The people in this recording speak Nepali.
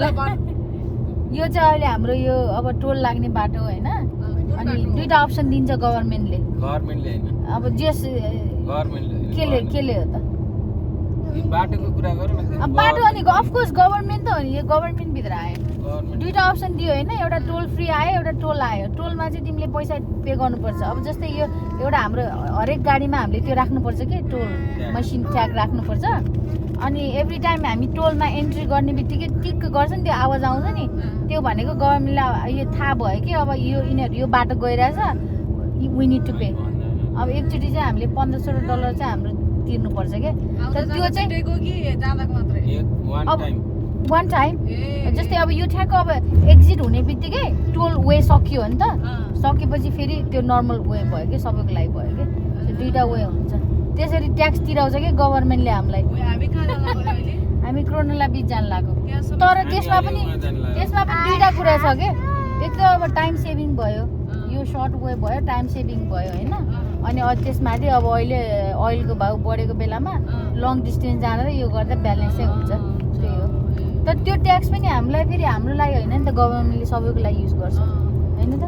यो चाहिँ अहिले हाम्रो यो अब टोल लाग्ने बाटो होइन अनि दुईटा अप्सन दिन्छ गभर्मेन्टले हैन अब जस गभर्मेन्टले केले हो त बाटोको कुरा गरौँ न अब बाटो अनि अफकोर्स गभर्मेन्ट त हो नि यो गभर्मेन्ट भित्र आयो गभर्मेन्ट दुईटा अप्सन दियो होइन एउटा टोल फ्री आयो एउटा टोल आयो टोलमा चाहिँ तिमीले पैसा पे गर्नुपर्छ अब जस्तै यो एउटा हाम्रो हरेक गाडीमा हामीले त्यो राख्नुपर्छ कि टोल मसिन ट्याग राख्नुपर्छ अनि एभ्री टाइम हामी टोलमा एन्ट्री गर्ने बित्तिकै टिक गर्छ नि त्यो आवाज आउँछ नि त्यो भनेको गभर्मेन्टलाई यो थाहा भयो कि अब यिनीहरू यो बाटो गइरहेछ वी निड टु पे अब एकचोटि चाहिँ हामीले $1500 चाहिँ हाम्रो तिर्नुपर्छ क्या तर त्यो चाहिँ वान टाइम जस्तै अब यो ठ्याक्क अब एक्जिट हुने बित्तिकै टोल वे सकियो नि त सकेपछि फेरि त्यो नर्मल वे भयो कि सबैको लागि भयो कि त्यो दुईटा वे हुन्छ त्यसरी ट्याक्स तिराउँछ कि गभर्मेन्टले हामीलाई हामी क्रोनोला बिच जान लाग्यो तर त्यसमा पनि दुईटा कुरा छ कि एक त अब टाइम सेभिङ भयो यो सर्ट वे भयो टाइम सेभिङ भयो होइन अनि त्यसमाथि अब अहिले ओइलको भाउ बढेको बेलामा लङ डिस्टेन्स जाँदा यो गर्दा ब्यालेन्सै हुन्छ त्यही हो तर त्यो ट्याक्स पनि हामीलाई फेरि हाम्रो लागि होइन नि त गभर्मेन्टले सबैको लागि युज गर्छ होइन त